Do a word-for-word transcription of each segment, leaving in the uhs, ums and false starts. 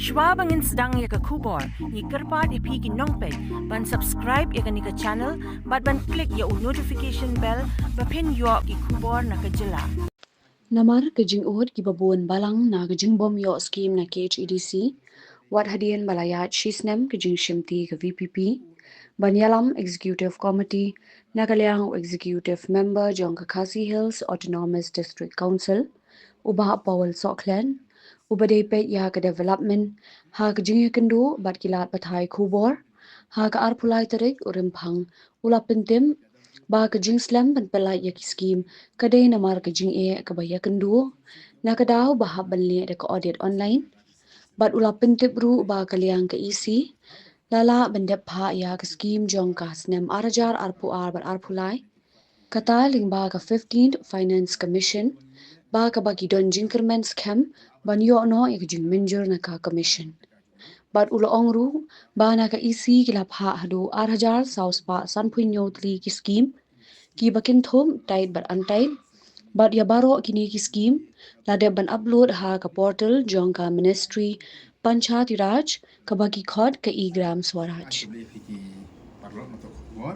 Shuwa ba ngin sdang ïa ka khubor, ngi kyrpad ïa phi ki nongpeit ban subscribe ïa kane ka channel bad ban click ïa u notification bell ba phin ïoh ki khubor na ka jylla. Namar ka jingud kiba bun balang na ka jingbym ïoh skim na K H A D C, wat hadien ba la ïaid shi snem ka jingshimti ka V P P ban ïalam Executive Committee na ka liang u Executive Member jong ka Khasi Hills Autonomous District Council, u Bah Paul Sohkhlen, uba dei peit ïa ka development ha ka jingïakynduh bad ki lad pathai khubor ha ka arphew lai tarik u Rymphang, u la pyntip ba ka jingslem ban pynlait ïa ki skim ka dei namar ka jingeh kaba ïakynduh na ka daw ba hap ban leh da ka audit online. Bad u la pyntip ruh ba ka liang ka E C la lah ban dep phah ïa ka skim jong ka snem ar hajar arphew ar bad arphew lai, kata lyngba ka fifteenth Finance Commission, ba kaba ki don jingkyrmen skhem ban ïoh noh ïa ka jingmynjur na ka Commission. Bad u la ong ruh ba na ka E C ki la phah haduh ar hajar saw spah sanphew hynñiew tylli ki skim, kiba kynthup tied bad untied. Bad ïa baroh kine ki skim la dep ban upload ha ka portal jong ka Ministry Panchayati Raj, kaba ki khot ka e-Gram Swaraj. Khublei ïa phi ki paralok na ka khubor.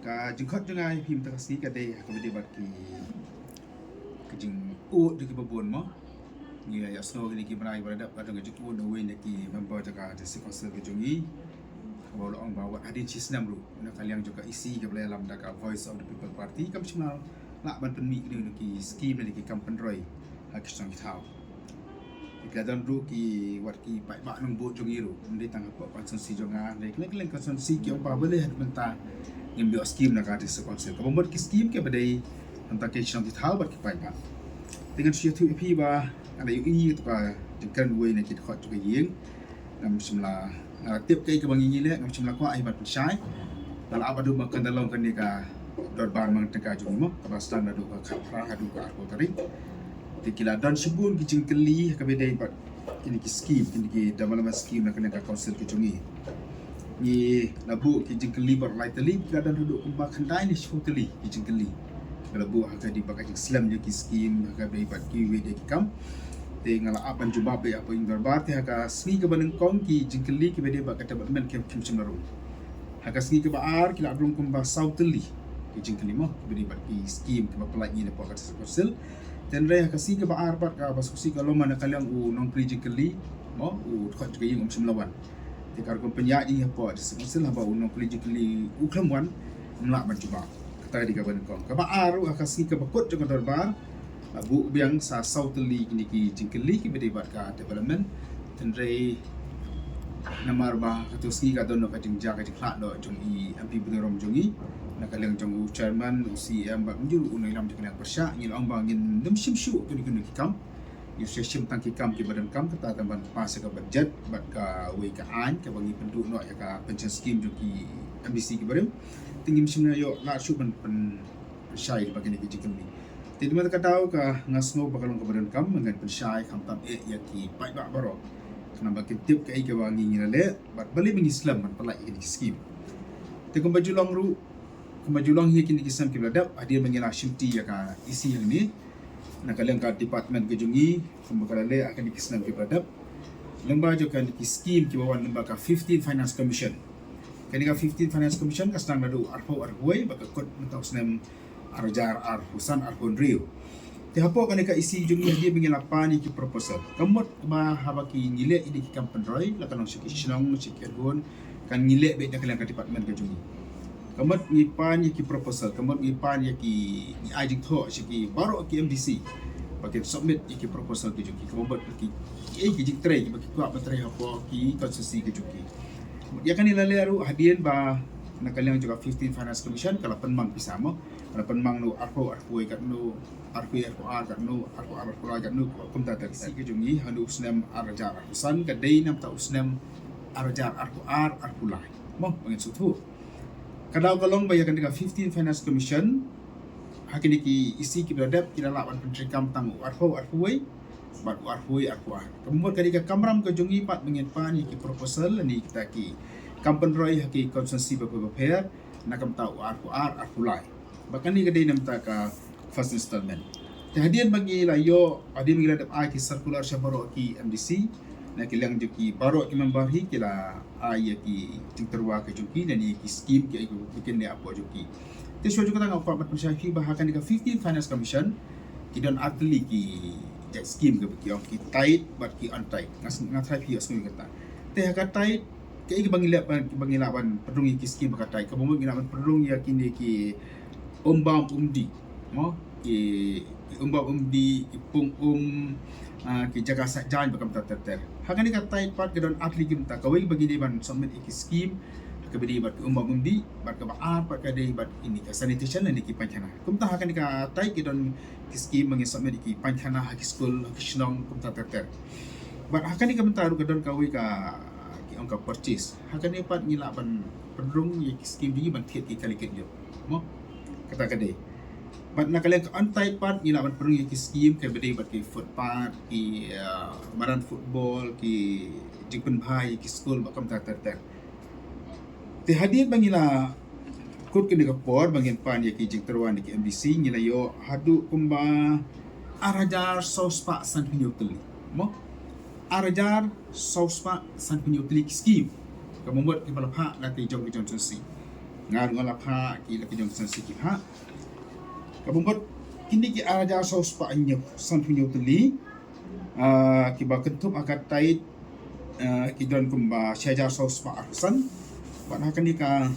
Ka jingkhot jong nga ïa phi mynta ka sngi ka dei ha kaba dei bad ki, ka jingud jong kiba bun mo. Ngi ïa sngew kine ki bnai ba la dep ka don ka jingud na uwei na ki member jong ka District Council ka jong ngi, kaba u la ong ba wat hadien shi snem ruh na ka liang jong ka E C kaba la ïalam da ka Voice of the People Party kam shym la lah ban pynmih kine ki skim ne ki kam pynroi ha ki shnong ki thaw. Ki la don ruh ki, wat ki paidbah nongbud jong ngi ruh, ym dei tang hapoh constituency jong nga, hynrei kylleng kylleng constituency ki ong ba balei hynrei mynta ngim ïoh skim na ka District Council. Kaba mut ki skim kiba dei na ka bynta ki shnong ki thaw bad ki paidbah. Te ngan shu ïathuh ïa phi ba nga la ïohi ïa ka jingkren uwei na ki dkhot jong ka ïing. Ngam shym la, nga la tip kaei kaba ngi ngi leh, ngam shym la kwah ai ban pynshai. Nga la ap haduh ba kan da long kane ka dorbar mang tyngka jong ngi mo, kaba sdang naduh ka khatphra haduh ka arphew tarik. Te ki la don shibun ki jingkylli ha kaba dei bad kine ki skim, kine ki development skim na kane ka council ka jong ngi. Ngi la buh ki jingkylli baroh lai tylli, ki la don haduh kumba khyndai ne shiphew tylli ki jingkylli. Ki la buh ha kaba dei bad ka jingslem ïa ki skim, ha kaba dei bad kiwei de ki kam. Te nga la ap ban jubab ïa phi ïing dorbar, te ha ka sngi kaba nyngkong ki jingkylli kiba dei bad ka development kim, kim shym la rung. Ha ka sngi kaba ar ki la rung kumba saw tylli ki jingkylli mo, kiba dei bad ki skim kiba pynlait ngi na ka District Council. Te hynrei ha ka sngi kaba ar pat kaba sngewsih ka long ba na ka liang u nongpyni jingkylli mo, u dkhot jong ka ïing um shym la wan. Te ka rukom pynïaid ïa ngi hapoh District Council haba u nongpyni jingkylli u khlem wan, ym lah ban jubab. Kata ka dei kaba nyngkong. Kaba ar ruh ha ka sngi kaba kut jong ka dorbar, la buh biang sa saw tylli kine ki jingkylli kiba dei bad ka development. Te hynrei namar ba kato ka sngi ka don ka jingjia ka jingkhlad noh jong i M P barim jong ngi, na ka liang jong u chairman, u C E M bad mynjur u nongïalam jong ka liang pyrshah, ngi la ong ba ngin nym shim shuh kine kine ki kam. Ngi sa shim tang ki kam kiba donkam, kata tang ban pass ïa ka budget bad kawei ka aiñ kaba ngi pynduh noh ïa ka pension scheme jong ki M D C kiba rim. Te ngim shym ïoh lah shuh ban pyn, pynshai ba kine ki jingkylli. Te namar kata ka, nga sngew ba ka long kaba donkam ba ngan pynshai khamtam eh ïa ki paidbah baroh, khnang ba kin tip kaei kaba ngi ngi la leh bad balei ba ngi slem ban pynlait ïa kine ki skim. Te kumba ju long ruh, kumba ju long hi ïa kine ki snem kiba la dep, hadien ba ngi la shimti ïa ka E C hangne, na ka liang ka department ka jong ngi, kumba ka la leh ha kine ki snem kiba la dep, lyngba jong kine ki skim kiba wan lyngba ka fifteen Finance Commission. Kane ka fifteen Finance Commission ka sdang naduh arphew arphew wei bad ka kut mynta u snem ar hajar arphew san arphew hynriew. Te hapoh kane ka E C jong ngi hadien ba ngi la pan ïa ki proposal, ka mut ba haba ki ngi leh ïa ki kam pynroi, la ka long sha ki shnong, sha ki kynhun, kan ngi leh beit na ka liang ka department ka jong ngi. Ka mut ngi pan ïa ki proposal, ka mut ngi pan ïa ki, ngi ai jingthoh sha ki baroh ki M D C ba kin submit ïa ki proposal ki jong ki, ka mut ki, ki, ki jingtrei kiba ki kwah ban trei hapoh ki constituency ki jong ki. Ïa kane la leh ruh hadien ba na ka liang jong ka fifteen Finance Commission ka la pynmang pisa mo, ka la pynmang naduh arphew arphew wei katno, arphew arphew ar katno, arphew ar arphew lai katno, kumta ter si ka jong ngi ha u snem ar hajar arphew san ka dei namar u snem ar hajar arphew ar arphew lai mo, ba ngin sngewthuh. Ka daw ka long ba ïa kane ka fifteen Finance Commission, ha kine ki E C kiba la dep ki la lah ban pyntreikam tang u arphew arphew wei bad u arphew wei arphew ar. Ka mut ka dei ka kamram ka jong ngi pat ba ngin pan ïa ki proposal ne kita ki kam pynroi ha ki constituency bapher bapher na ka bynta u arphew ar arphew lai. Ba kane ka dei namar ka first installment. Te hadien ba ngi la ïoh, hadien ba ngi la dep ai ki circular sha baroh ki M D C, Na ki liang jong ki baroh ki member hi ki la ai ïa ki jingtyrwa ka jong ki, na ïa ki scheme ki ai ki kin ne apo jong ki. Te shuwa jong kata nga kwah ban pynshai phi ba ha kane ka fifteen Finance Commission ki don artylli ki jait scheme kaba ki ong ki tied bad ki untied. Nga s- nga tharai phi ïohsngew kata. Te ha ka tied kaei kaba ngi lah ban, ba ngi lah ban pynrung ïa ki scheme ha ka tied. Kaba mut ngi lah ban pynrung ïa kine ki um bam um dih. Mo, ki, ki um bam um dih, ki pung um, ah, ki jaka sah jaiñ bad kumta ter ter. Ha kane ka tied pat ka don artylli ki bynta, kawei ba ngi dei ban submit ïa ki scheme ha kaba ïadei bad ki um bam um dih, bad kaba ar pat ka dei bad kine ka sanitation lane ki painkhana. Kumta ha kane ka tied ki don ki scheme ba ngi submit ïa ki painkhana ha ki skul, ha ki shnong, kumta ter ter. Bad ha kane ka bynta ruh ka don kawei ka, ki ong ka purchase. Ha kane pat ngi lah ban pynrung ïa ki scheme jong ngi ban thied ki kali kit jong. Mo, kata ka dei. Bad na ka liang ka untied pat ngi lah ban pynrung ïa ki scheme kaba dei bad ki footpath, ki, ah, madan football, ki jingpynbha ïa ki skul bad kumta ter ter. Te hadien ba ngi la kut kane ka por ba ngin pan ïa ki jingtyrwa na ki M D C, ngi la ïoh haduh kumba ar hajar saw spah sanphew hynñiew tylli. Mo, ar hajar saw spah sanphew hynñiew tylli ki scheme. Kaba mut kiba la phah na ki jong ki jong constituency. Nga ruh nga la phah, ki la ki jong constituency ki phah. Kaba mut kine ki ar hajar saw spah hynñiew, sanphew hynñiew tylli, ah, kiba kynthup ha ka tied, ah, ki don kumba shi hajar saw spah arphew san. Bad ha kane ka,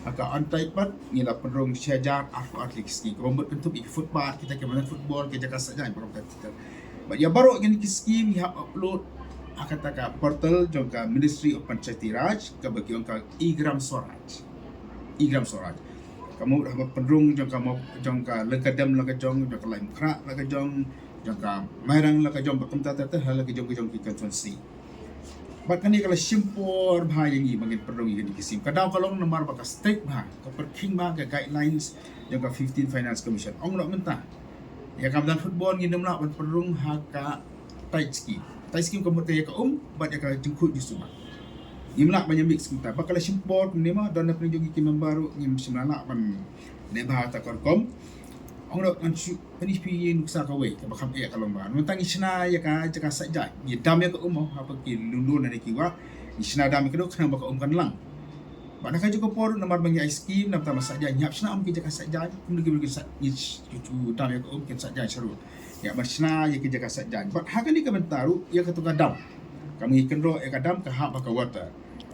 ha ka untied pat ngi la pynrung shi hajar arphew ar tylli ki scheme. Kaba mut kynthup ïa ki footpath, kita ki madan football, ki jaka sah jaiñ, bad kumta ter ter. Bad ïa baroh kine ki scheme ngi hap upload ha kata ka portal jong ka Ministry of Panchayati Raj, kaba ki ong ka e-Gram Swaraj. E-Gram Swaraj. Ka mut haba pynrung jong ka mo-, jong ka Lyngkadem la ka jong, jong ka Laitumkhrah la ka jong, jong ka Mairang la ka jong, bad kumta ter ter ha la ka jong ka jong ki constituency. Bad kane ka la shim por bha ïa ngi ba ngin pynrung ïa kine ki scheme. Ka daw ka long namar ba ka strict bha, ka pyrkhing bha ka guidelines jong ka fifteen Finance Commission. Ong noh mynta, ïa ka madan football ngim lah ban pynrung ha ka tied scheme. Tied scheme ka mut ka ïa ka um bad ïa ka jingkhuid jingsuba. Ngim lah ban ïa mix kumta. Bad ka la shim por kumne mo, don napdeng jong ngi ki member ruh ngim shym la lah ban leh bha kata ka rukom. Ong ruh ngan shu pyni phi ïa nuksa kawei kaba kham eh ka long ba, mynta ngi shna ïa ka jaka sah jaiñ, ngi dam ïa ka um mo, ha ba ki lun lun ne ki wah, ngi shna dam ïa ka dok khnang ba ka um kan lang. Bad na ka juh ka por namar ba ngi ai scheme, namar ba sah jaiñ, ngi hap shna um ki jaka sah jaiñ, kumno ki, ki sah, ngi sh-, ki shu dam ïa ka um kin sah jaiñ sha ruh. Ngi hap ban shna ïa ki jaka sah jaiñ. Bad ha kane ka bynta ruh ïa kato ka dam, ka ngi kynroh ïa ka dam ka hap ha ka water.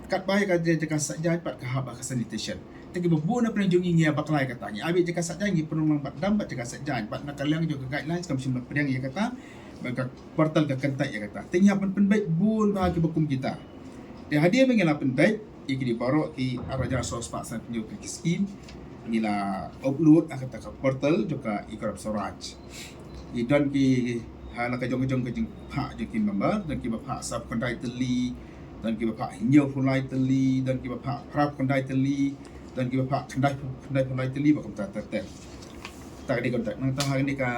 Katba ïa ka jaka sah jaiñ pat ka hap ha ka sanitation. Te kiba bun na pdeng jong ngi ngi ïa bakla ïa kata. Ngi ïa bit jaka sah jaiñ, ngi pynlong lang bad dam bad jaka sah jaiñ. Bad na ka liang jong ka guidelines kam shym la pdiang ïa kata. Bad ka portal ka kyntait ïa kata. Te ngi hap ban pynbeit bun bha kiba kum kita. Te hadien ba ngi la pynbeit ïa kine baroh ki ar hajar saw spah sanphew hynñiew tylli ki scheme, ngi la upload ha kata ka portal jong ka e-Gram Swaraj. Ki don ki ha la ka jong ka jong ka jingphah jong ki member, don kiba phah sawphew khyndai tylli, don kiba phah hynñiewphew lai tylli, don kiba phah phraphew khyndai tylli, don kiba phah khyndaiphew, khyndaiphew lai tylli, bad kumta ter ter. Ta ka dei ka untied, nangta ha kane ka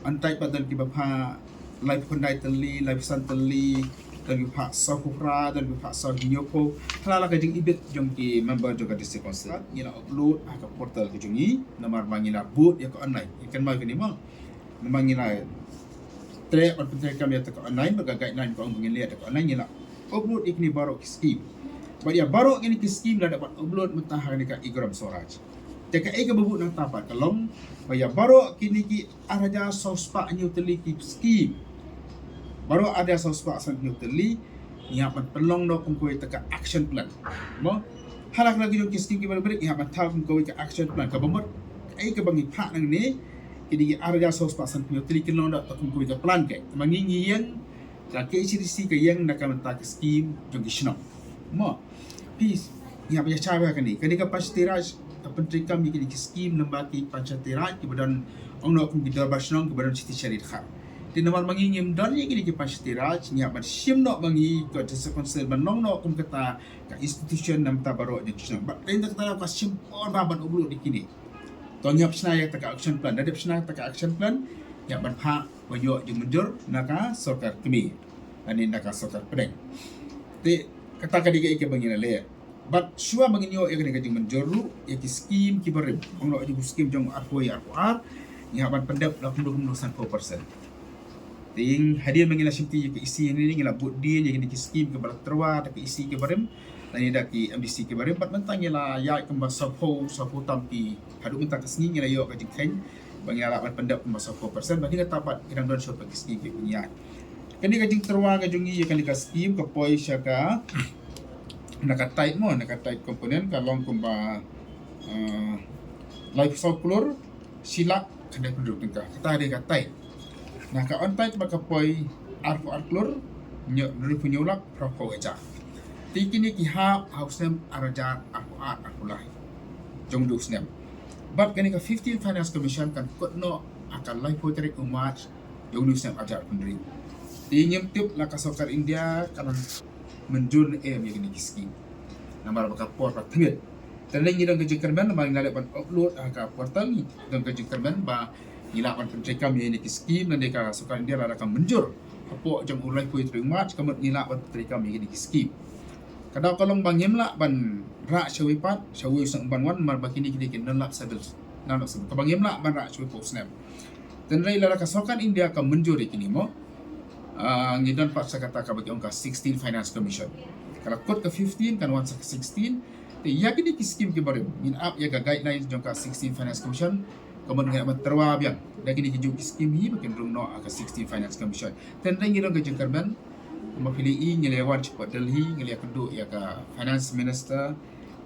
untied pat don kiba phah laiphew khyndai tylli, laiphew san tylli, don kiba phah sawphew phra, don kiba phah saw hynñiewphew. Ha la ka jingibit jong ki member jong ka District Council, ngi la upload ha ka portal ka jong ngi, namar ba ngi la bud ïa ka online. Ngi kynmaw kane mo. Namar ngi la trei ban pyntreikam ïa kata ka online, bad ka guideline ka ong ba ngin leh ïa kata ka online, ngi la upload ïa kine baroh ki scheme. Bad ïa baroh kine ki scheme la dep ban upload mynta ha kane ka e-Gram Swaraj. Te kaei kaba bud nangta pat ka long ba ïa baroh kine ki ar hajar saw spah hynñiew tylli ki scheme, baroh ar hajar saw spah sanphew hynñiew tylli, ngi hap ban pynlong noh kum kawei kata ka action plan. Mo? Ha la ka la ki jong ki scheme kiba la bret, ngi hap ban thaw kum kawei ka action plan. Kaba mut kaei kaba ngi phah nangne, kine ki ar hajar saw spah sanphew hynñiew tylli kin long da kum kawei ka plan. Ka ma ngi ngi ïeng, ka K H A D C ka ïeng na ka bynta ka scheme jong ki shnong. Mo, phi, ngi hap ban ïa shai bha kane. Kane ka Panchayati Raj ka pyntreikam ïa kine ki scheme lyngba ki Panchayati Raj kiba don, ong noh kum ki dorbar shnong kiba don shiti sha ri dkhar. Te namar ma ngi ngim don ïa kine ki Panchayati Raj, ngi hap ban shim noh ma ngi ka District Council ban long noh kum kata ka institution na ka bynta baroh jong ki shnong. Bad dei na kata ka shim por bha ban upload ïa kine. To ngi hap shna ïa kata ka action plan. Da dep shna kata ka action plan, ngi hap ban phah ban ïoh jingmynjur na ka sorkar kmie lane na ka sorkar pdeng. Te kata ka dei kaei kaba ngi la leh. Bad shuwa ba ngin ïoh ïa kane ka jingmynjur ruh ïa ki scheme kiba rim, ong noh ïa ki scheme jong arphew ïa arphew ar, ngi hap ban pyndep la kumno kumno sanphew percent. Te hadien ba ngi la shimti ïa ka E C hangne, ngi la bud dien ïa kine ki skim kiba la tyrwa da ka E C ki barim lane da ki M D C ki barim, bad mynta ngi la ïaid kumba saphew, saphew tam ki, haduh mynta ka sngi ngi la ïoh ka jingkheiñ ba ngi la lah ban pyndep kumba saphew percent, bad hadien kata pat ki dang don shibun ki skim kiba ngi ïaid. Kane ka jingtyrwa ka jong ngi ïa kane ka skim ka poi sha ka, na ka tied mo, na ka tied component ka long kumba, uh, laiphew saw klur shi lak khyndai phew hynriew tyngka. Kata dei ka tied. Na ka untied ba ka poi arphew ar klur hynñiew, hynriewphew hynñiew lak phraphew hajar. Te kine ki hap ha u snem ar hajar arphew ar arphew lai jong u snem. Bad kane ka fifteen Finance Commission kan kut noh ha ka laiphew tarik u March jong u snem ar hajar arphew hynriew. Te ngim tip la ka sorkar India kan mynjur ne em ïa kine ki skim. Namar ba ka por ka thngit. Te ngi don ka jingkyrmen ba ngi la leh ban upload ha ka portal, ngi don ka jingkyrmen ba ngi lah ban pyntreikam ïa kine ki skim, lane ka sorkar India lada ka mynjur hapoh jong u laiphew tarik March, ka mut ngi lah ban pyntreikam ïa kine ki skim. Ka daw ka long ba ngim lah ban rah shawei pat, shawei u snem ban wan, namar ba kine ki dei ki non lap sabil, non lap sabil, kaba ngim lah ban rah shawei pat u snem. Te hynrei lada ka sorkar India ka mynjur ïa kine mo, ah, ngi don pat sa kata kaba ki ong ka sixteen Finance Commission. Ka la kut ka fifteen, kan wan sa ka sixteen. Te ïa kine ki skim ki barim ngin ap ïa ka guidelines jong ka sixteen Finance Commission, ka mut ngi lah ban tyrwa biang da kine ki juh ki skim hi ba kin rung noh ha ka sixteen Finance Commission. Te hynrei ngi don ka jingkyrmen, kumba phi la ïohi ngi la wan shapoh Delhi, ngi la kynduh ïa ka Finance Minister,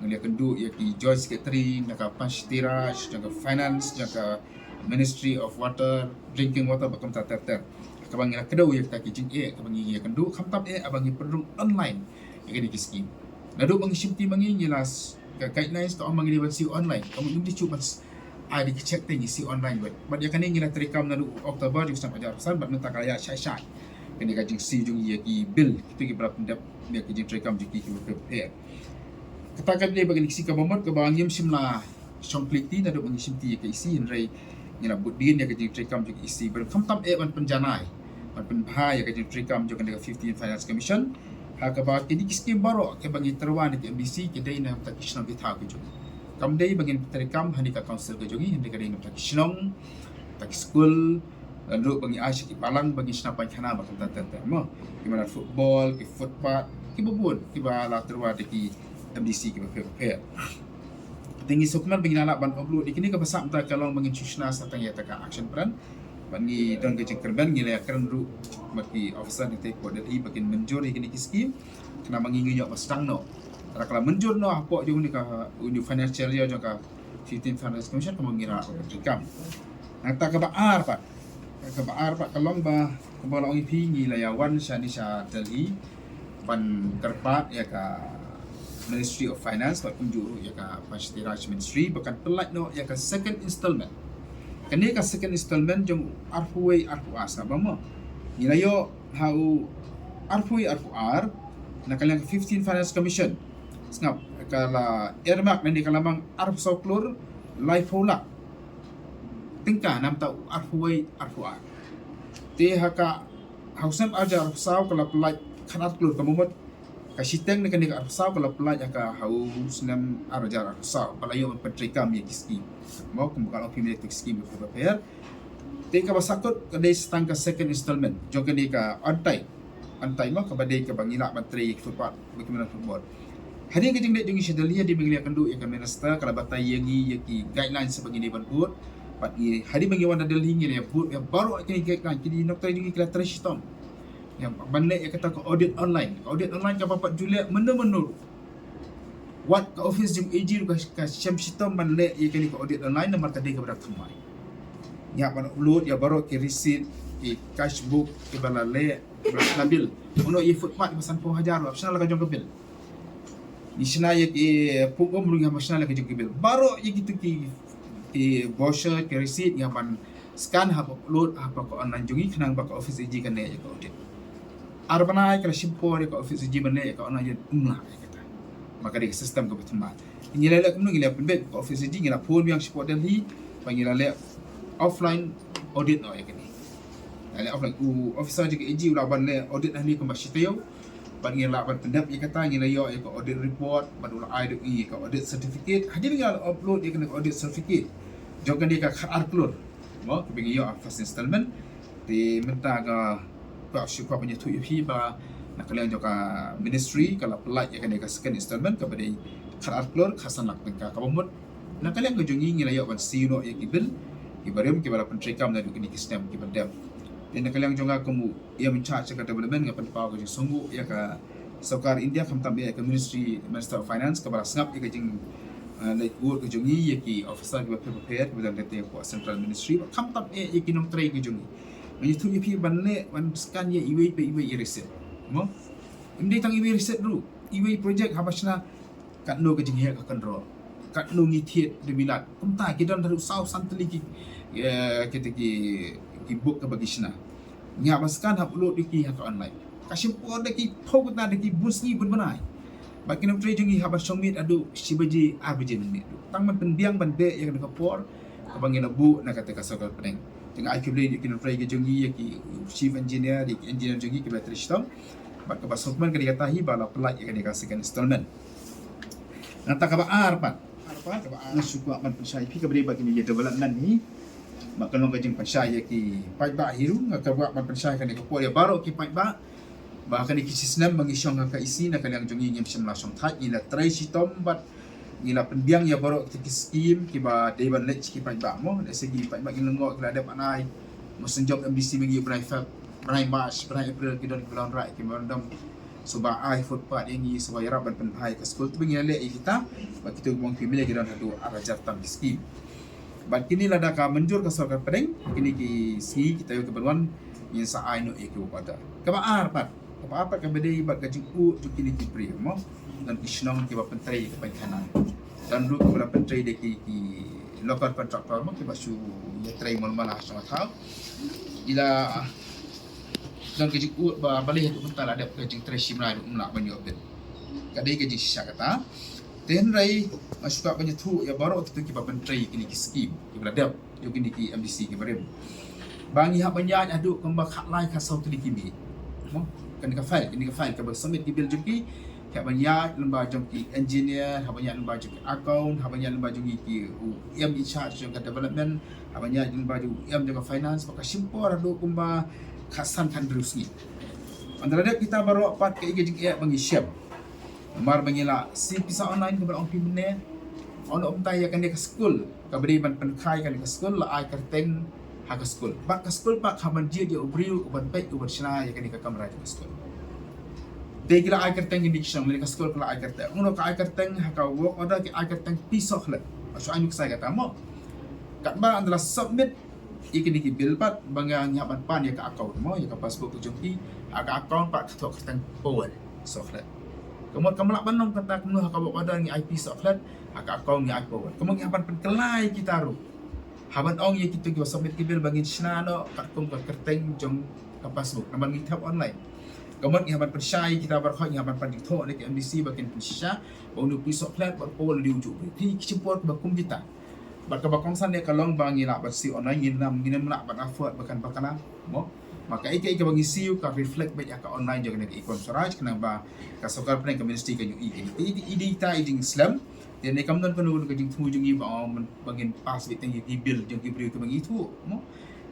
ngi la kynduh ïa ki Joint Secretary na ka Panchayati Raj, jong ka Finance, jong ka Ministry of Water, Drinking Water, bad kumta ter ter. Kaba ngi la kdew ïa kita ki jingeh kaba ngi ïakynduh, khamtam eh haba ngi pynrung online ïa kine ki skim. Naduh ba ngi shimti ma ngi, ngi la s-, ka guidelines ka ong ma ngi dei ban siew online. Ka mut ngim dei shuh ban s-, ai da ki cheque te ngi siew online bad. Bad ïa kane ngi la treikam naduh October jong u snem ar hajar arphew san, bad mynta ka la ïaid shai shai kane ka jingsiew jong ngi ïa ki bill, kito kiba la pyndep ïa ki jingtreikam jong ki kiba pher pher. Kata ka dei ba kane ka skim kaba mut kaba ngim shym la shong plie kti naduh ba ngi shimti ïa ka E C, hynrei ngi la bud dien ïa ka jingtreikam jong ka E C, bad khamtam eh ban pynjanai, ban pynbha ïa ka jingtreikam jong kane ka fifteen Finance Commission. Ha kaba kine ki skim baroh kiba ngi tyrwa na ka M D C ki dei na bynta ki shnong ki thaw ki jong ngi. Kam dei ba ngin treikam ha kane ka council ka jong ngi, hynrei ka dei na bynta ki shnong, bynta ki skul, lane ruh ba ngi ai sha ki balang ba ngin shna paikhana bad kumta ter ter mo. Ki man la football, ki footpath, kiba bun kiba la tyrwa da ki M D C kiba pher pher. Te ngi sngewkmen ba ngi la lah ban upload ïa kine, kaba sah mynta ka long ba ngin shu shna sa tang ïa kata ka action plan. Bad ngi don ka jingkyrmen, ngi la ïakren ruh bad ki officer na ka Delhi ba kin mynjur ïa kine ki skim, khnang ba ngi ngin ïoh ban sdang noh. Lada ka la mynjur noh hapoh jong une ka, une u financial year jong ka fifteen Finance Commission, ka mut ngi la lah ban treikam. Nangta kaba ar pat, kaba ar pat ka long ba, kumba la ong ïa phi, ngi la ïawan shane sha Delhi ban kyrpad ïa ka Ministry of Finance bad kumjuh ruh ïa ka Panchayati Raj Ministry ba kan pynlait noh ïa ka second installment. Kane ka second installment jong u arphew wei arphew ar, sngap bha mo. Ngi la ïoh ha u arphew wei arphew ar na ka liang ka fifteen Finance Commission. Sngap, ka la earmark lane ka la mang arphew saw klur laiphew lak tyngka na bynta u arphew wei arphew ar. Te ha ka, ha u snem ar hajar arphew saw ka la pynlait khatar klur, ka mut ka shiteng na kane ka arphew saw ka la pynlait ha ka, ha u snem ar hajar arphew saw ba la ïoh ban pyntreikam ïa ki skim. Mo, kumba ka la ong phi mynne, ki skim kiba pher. Te kaba sahkut ka dei sa tang ka second installment jong kane ka untied, untied mo, kaba dei kaba ngi lah ban trei ïa ki footpath bad ki man la football. Hadien ka jingleit jong ngi sha Delhi, hadien ba ngi la ïakynduh ïa ka minister, ka la batai ïa ngi ïa ki guidelines ba ngin ïa ban bud. Bad ngi, hadien ba ngi wan na Delhi, ngi la ïa bud ïa baroh kine ki guidelines, kine ki nongtrei jong ngi ki la trei shitom ïa ban leh ïa kata ka audit online. Ka audit online kaba pat ju leh mynno mynno ruh. Wat ka office jong A G ruh ka, ka shem shitom ban leh ïa kane ka audit online namar ka dei kaba da thymmai. Ngi hap ban upload ïa baroh ki receipt, ki cash book kiba la leh, kiba la shna bill. Uno ïa footpath ba sanphew hajar ruh hap shna la ka jong ka bill. Ngi shna ïa ki pung um ruh ngi hap ban shna la ka jong ka bill. Baroh ïa kito ki, ki brochure, ki receipt ngi hap ban scan, hap upload ha ka online jong ngi khnang ba ka office A G kan leh ïa ka audit. Ar bnai ka la shim por ïa ka office A G ban leh ïa ka online, ym lah ïa kata. Ba ka dei ka system kaba thymmai. Ngi la leh kumno, ngi la pynbeit ka office A G, ngi la phone biang shapoh Delhi ba ngi la leh offline audit noh ïa kane. Ngi la leh offline, u officer jong ka A G u lah ban leh audit hangne kumba shi taïew. Bad ngi lah ban pyndep ïa kata, ngi la ïoh ïa ka audit report, bad u la ai ïa ka audit certificate. Hadien ngi la upload ïa kane ka audit certificate jong kane ka khatar klur, mo, kaba ngi ïoh ha first installment. Te mynta nga kwah shu kwah ban ïathuh ïa phi ba na ka liang jong ka ministry ka la pynlait ïa kane ka second installment kaba dei khatar klur khatsan lak tyngka kaba mut na ka liang ka jong ngi ngi la ïoh ban siew noh ïa ki bill kiba rim kiba la pyntreikam naduh kine ki snem kiba dep. Te na ka liang jong nga kum u M in charge ka development nga pynpaw ka jingsngewnguh ïa ka Sorkar India khamtam eh ka Ministry, Minister of Finance kaba la sngap eh ka jing, eh, leit wut ka jong ngi ïa ki officer kiba pher bapher kiba don kata ka central ministry, khamtam eh ïa ki nongtrei ka jong ngi. Nga ïathuh ïa phi ban leh ban scan ïa iwei pa iwei i receipt. Mo? Ym dei tang iwei receipt ruh, iwei project haba shna katno ka jingheh ka kynroh, katno ngi thied da bilat. Kumta ki don haduh saw san tylli ki, eh, kita ki, ki book kaba ki shna. Ngi hap ban scan hap upload ïa ki ha ka online. Ka shim por da ki phew kynta da ki bun sngi bun bnai. Bad ki nongtrei jong ngi hap ban shong miet haduh shi baje ar baje mynmiet. Tang ban pynbiang ban beh ïa kane ka por kaba ngi la buh na kata ka sorkar pdeng. Te nga ai khublei ïa ki nongtrei ka jong ngi, ïa ki chief engineer, ïa ki engineer jong ngi kiba la trei shitom. Bad kaba sngewkmen ka dei kata hi ba la pynlait ïa kane ka second installment. Nangta kaba ar pat. Ar pat kaba ar. Nga shu kwah ban pynshai phi kaba dei ba kine ki development hi. Ba ka long ka jingpynshai ïa ki paidbah hi ruh, nga kwah ban pynshai kane ka por ïa baroh ki paidbah. Ba kane ki shi snem ba ngi shong ha ka E C na ka liang jong ngi ngim shym la shong thait, ngi la trei shitom bad ngi la pynbiang ïa baroh kita ki skim kiba dei ban leit sha ki paidbah mo. Lehse ki paidbah ki lyngngoh ki la dep ban ai. Mo, sngewbha M D C mynta bnai Feb, bnai March, bnai April ki don ki ba la wanrah ki memorandum. Sngewbha ai footpath ïa ngi, sngewbha ïarap ban pynbha ïa ka skul. Te ba ngi la leh ïa kita, ba kita ki bong family ki don haduh ar hajar tam ki skim. Bad kine lada ka mynjur ka sorkar pdeng, kine ki sngi kita ïoh ki ban wan, ngin sa ai noh ïa ki work order. Kaba ar pat, kaba ar pat kaba dei bad ka jingud jong kine ki briew mo. Don ki shnong kiba pyntrei ïa ka painkhana. Don ruh kiba la pyntrei da ki, ki local contractor mo kiba shu ïatrei mala mala ha shnong ha thaw. Ki la don ka jingud ba balei haduh mynta la dep ka jingtrei shim rai ruh ym lah ban ïoh bill. Ka dei ka jingshisha kata. Te hynrei nga shu kwah ban ïathuh ïa baroh kito kiba pyntrei kine ki skim kiba la dep jong kine ki M D C kiba rim. Ba ngi hap ban ïaid haduh kumba khatlai khatsaw tylli ki miet. Mo, kane ka file, kane ka file kaba submit ki bill jong ki, hap ban ïaid lyngba jong ki engineer, hap ban ïaid lyngba jong ki account, hap ban ïaid lyngba jong ki, ki, u M in charge jong ka development, hap ban ïaid lyngba jong u M jong ka finance, ba ka shim por haduh kumba khatsan khathynriew sngi. Ynda la dep kita baroh pat kaei ka jingeh ba ngi shem. Namar ba ngi la siew pisa online kaba la ong phi mynne. Ong ym tang ïa kane ka skul, kaba dei ban pynkhie kane ka skul la ai kyrteng ha ka skul. Bad ka skul pat hap ban jied ïa u briew uban peit uban shna ïa kane ka kamra jong ka skul. Te ki la ai kyrteng kine ki shnong, kane ka skul ka la ai kyrteng. Ong ruh ka ai kyrteng ha ka work order ki ai kyrteng P Sohkhlet. Ba shu ai nuksa kata mo. Katba ynda la submit ïa kine ki bill pat ba nga ngi hap ban pan ïa ka account mo, ïa ka passbook ka jong ki, ha ka account pat ka thoh kyrteng Powell Sohkhlet. Ka mut kam lah ban long kata kumno ha ka work order ngi ai P Sohkhlet, ha ka account ngi ai Powell. Ka mut ngi hap ban pynkylla ïa kita ruh. Hap ban ong ïa kito kiba submit ki bill ba ngin shna noh katkum ka kyrteng jong ka passbook namar ngi thep online. Ka mut ngi hap ban pynshai kita baroh, ngi hap ban pan jingthoh na ki M D C ba kin pynshisha ba une u P Sohkhlet bad Powell u dei ujuh briew. Te ki shim por kiba kum kita. Bad kaba kongsan ïa ka long ba ngi lah ban siew online, ngim, ngim lah ban afford ba kan bakla mo. Ma kaei kaei kaba ngi siew ka reflect beit ha ka online jong kane ka e-Kham Swaraj, khnang ba ka sorkar pdeng, ka ministry kan ïohi. Te i dei, i dei ta i jingslem. Te ne kam don kano kano ka jingthmu jong ngi ba, oh, ba ngin pass beit tang ïa ki bill jong ki briew kiba ngi thuh mo.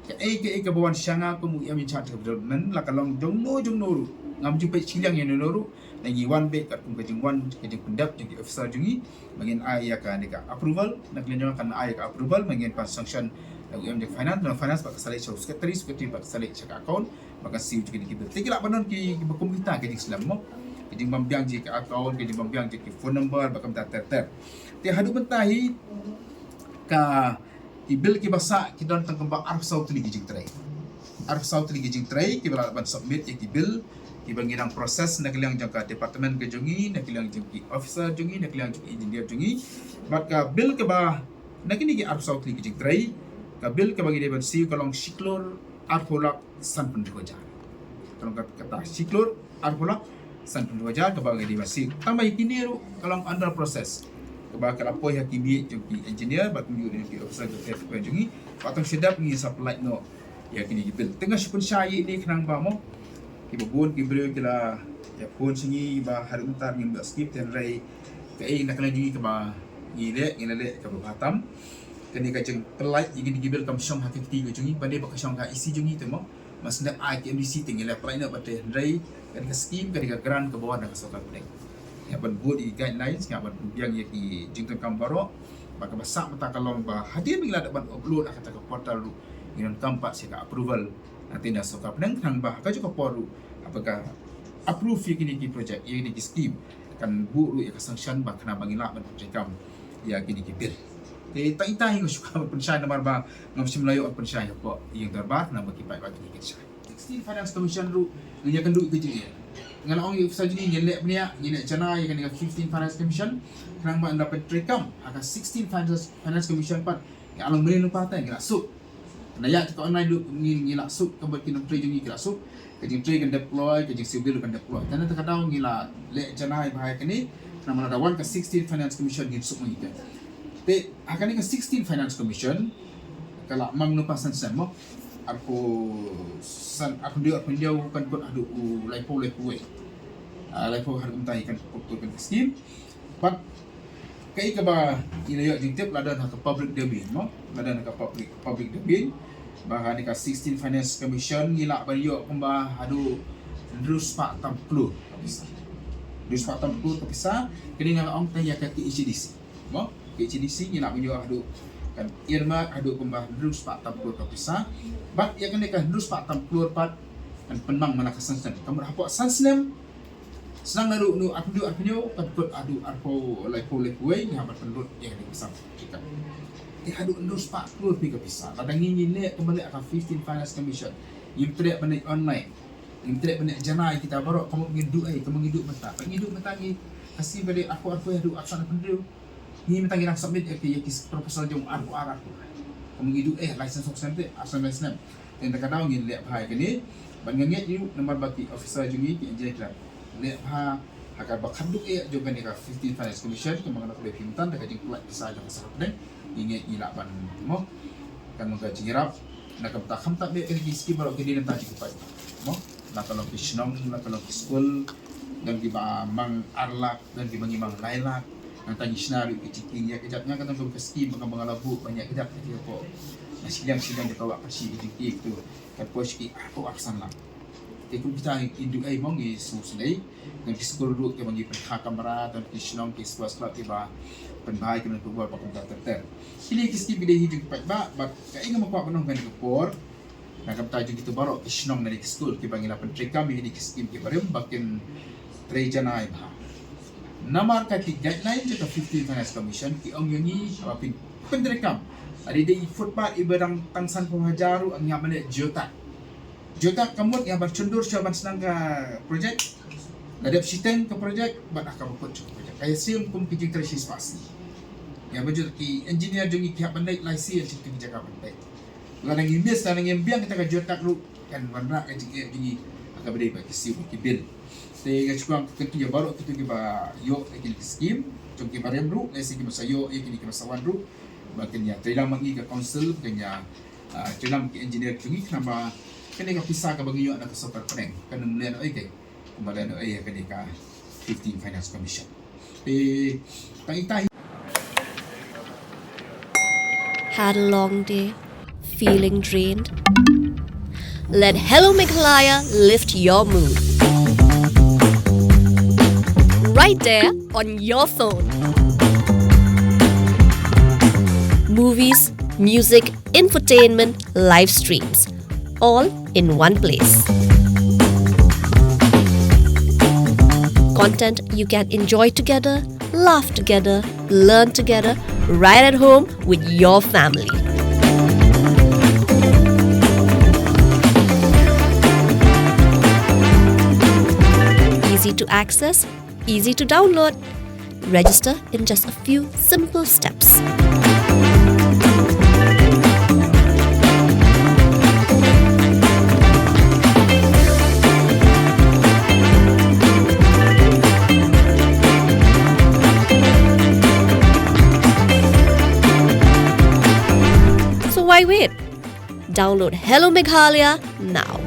Kaei kaei kaba wan sha nga kum u M in charge ka development, la ka long jong no jong no ruh, ngam ju peit shiliang ïa no no ruh. Ngi wan beit katkum ka jingwan, ka jingpyndep jong ki officer jong ngi. Ba ngin ai ïa kane ka approval, na ka liang jong nga kan ai ïa ka approval, ba ngin pan sanction na u M jong finance, na finance pat ka sa leit sha u secretary, secretary pat ka sa leit sha ka account, ba kan siew jong kine ki bill. Te ki lah ban don ki, kiba kum kita ka jingslem mo. Ka jingbym biang jong ka account, ka jingbym biang jong ki phone number, bad kumta ter ter. Te haduh mynta hi ka ki bill kiba sah ki don tang kumba arphew saw tylli ki jingtrei. Arphew saw tylli ki jingtrei kiba la ban submit ïa ki bill kiba ngi dang process na ka liang jong ka department ka jong ngi, na ka liang jong ki officer jong ngi, na ka liang jong ki engineer jong ngi. Bad ka bill kaba na kine ki arphew saw tylli ki jingtrei, ka bill kaba ngi dei ban siew ka long shi klur arphew lak sanphew hynriew hajar. Ka long kat-, kata shi klur arphew lak sanphew hynriew hajar kaba ngi dei ban siew. Tang ba ïa kine ruh ka long under process. Kaba ka la poi ha ki miej jong ki engineer bad kumjuh ki officer ka F P jong ngi. Ba tang shadap ngi sa pynlait noh ïa kine ki bill. Te nga shu pynshai ïa ine khnang ba mo kiba bun ki briew ki la ïa phone sha ngi ba haduh mynta ngim ïoh skip, te hynrei kaei na ka liang jong ngi kaba ngi leh, ngi la leh kaba bha tam. Kane ka jingpynlait ïa kine ki bill kam shong ha ka kti ka jong ngi, ba dei ba ka shong ha E C jong ngi te mo. Mas nep ai ki M D C te ngi la apply na ba te hynrei kane ka scheme, kane ka grant kaba wan na ka sorkar pdeng. Ngi hap ban bud ïa ki guidelines, ngi hap ban pynbiang ïa ki jingdonkam baroh. Ba kaba sah mynta ka long ba hadien ba ngi la dep ban upload ha kata ka portal ruh, ngi donkam pat sha ka approval na tynrai sorkar pdeng, khnang ba ha kajuh ka por ruh haba ka approve ïa kine ki project, ïa kine ki scheme, kan buh ruh ïa ka sanction ba khnang ba ngi lah ban pyntreikam ïa kine ki bill. Te tang ita hi nga shu kwah ban pynshai namar ba ngam shym la ïoh ban pynshai hapoh ïing dorbar namar ki paidbah ki dei kin shai. Sixteen Finance Commission ruh ngi ïa kynduh ka jingeh. Nga la ong ïa u officer jong ngi, ngin leh bniah, ngin leh janai ïa kane ka fifteen Finance Commission. Khnang ba ynda pyntreikam ha ka sixteen Finance, Finance Commission pat, ngi la long mynnin lyngba te ngi la suk. Na ïa ki online ruh ngi, ngi la suk, ka bad ki nongtrei jong ngi ki la suk. Ka jingtrei kan dep kloi, ka jingsiewbill kan dep kloi. Te na kata ka daw ngi la leh janai bha ïa kane. Khnang ba lada wan ka sixteen Finance Commission ngin suk ma ngi te. Te ha kane ka sixteen Finance Commission ka la mang lypa san snem mo. Arphew san, arphew hynriew, arphew hynriew kan kut haduh u laiphew, laiphew wei. Ah, laiphew haduh mynta kan kut, kut kan scheme. Bad kaei kaba ngi la ïoh jingtip, la don ha ka public domain mo, la don ha ka public, public domain. Ba ha kane ka sixteen Finance Commission ngi lah ban ïoh kumba haduh hynriew spah tam klur ka pisa. Hynriew spah tam klur ka pisa. Kane nga la ong tang ïa ka K H A D C mo. K H A D C ngi lah ban ïoh haduh, kan earmark haduh kumba hynriew spah tam klur ka pisa. Bad ïa kane ka hynriew spah tam klur pat kan pynmang man la ka san snem. Ka mut hapoh san snem, sdang naduh, naduh arphew hynriew, arphew hynriew, kan kut haduh arphew, laiphew, laiphew wei, ngi hap ban pynlut ïa kane ka pisa. Te haduh hynriew spah klur phi ka pisa. Lada ngi, ngi leh kumba leh ka fifteen Finance Commission, ngim treh ban leit online, ngim treh ban leit janai kita baroh, kumno ngin duh ei, kumno ngin duh mynta. Ba ngi duh mynta ngi, ka scheme ba dei arphew, arphew haduh arphew san, arphew hynriew. Ngi mynta ngi dang submit ïa ki, ïa ki proposal jong arphew ar, arphew. Kumno ngi duh ei, lai san snem te, ar san lai snem. Te na kata ka daw ngin leh bha ïa kane. Bad nga ngeit ruh namar ba ki officer jong ngi, ki engineer ki la leh bha ha kaba khatduh eh jong kane ka fifteen Finance Commission, kumba nga la kdew phi mynta da ka jingpynlait pisa jong ka sorkar pdeng. Ngi ngeit ngi lah ban mo. Kan long ka jingïarap na ka bynta, khamtam eh kane ki scheme baroh ki dei na ka bynta jong ki paidbah mo. La ka long ki shnong, la ka long ki skul, don kiba mang ar lak, don kiba ngi mang lai lak. Nangta ngi shna ruh ki jingkieng ïa kjat, nga ka don ka scheme ba nga, ba nga la buh ban ïa kjat ïa ki hapoh. Nga shiliang shiliang da ka Wah Khasi ki jingkieng tu. Kan poi sha ki arphew ar san lak. Te kum kita ngi duh ei mo, ngi sngewsynei. Don ki skul ruh kiba ngi pynkha kamra, don ki shnong ki sports club kiba pynbha ïa ki nongthoh football ba kumta ter ter. Kine ki scheme ki dei hi jong ki paidbah, bad kaei nga kwah ban ong ha kane ka por. Na ka bynta jong kito baroh ki shnong ne ki skul kiba ngi la pyntreikam ïa kine ki scheme ki barim ba kin trei janai bha. Namar ka ki guideline jong ka fifteen Finance Commission ki ong ïa ngi ba phin pyntreikam. Lada dei footpath iba dang tang sanphew hajar ruh ngi hap ban leh geotag. Geotag ka mut ïa ban shondur shuwa ban sdang ka project. La dep shiteng ka project bad ha kaba kut jong ka project. Ka ïashem kum ki jingtrei shispah sngi. Ïa ba jur ki engineer jong ngi ki hap ban leit lai sien sha kito ki jaka ban peit. Lada ngi miss, lada ngi ym biang kita ka geotag ruh, kan wanrah ka jingeh jong ngi ha kaba dei ba ki siew ki bill. Te nga shu kwah kyntu ïa baroh kito kiba ïoh ïa kine ki scheme jong ki barim ruh, lehse kiba sa ïoh ïa kine kiba sa wan ruh, ba kin ïa treilang ma ngi ka council, kin ïa, ah, treilang ki engineer jong ngi, khnang ba kane ka pisa kaba ngi ïoh na ka sorkar pdeng kan ym leh noh ei, kumba leh noh ei ha kane ka fifteen Finance Commission. Te tang ita hi. Had a long day? Feeling drained? Let Hello Meghalaya lift your mood. Right there on your phone. Movies, music, infotainment, live streams, all in one place. Content you can enjoy together, laugh together, learn together, right at home with your family. Easy to access, easy to download. Register in just a few simple steps. So why wait? Download Hello Meghalaya now.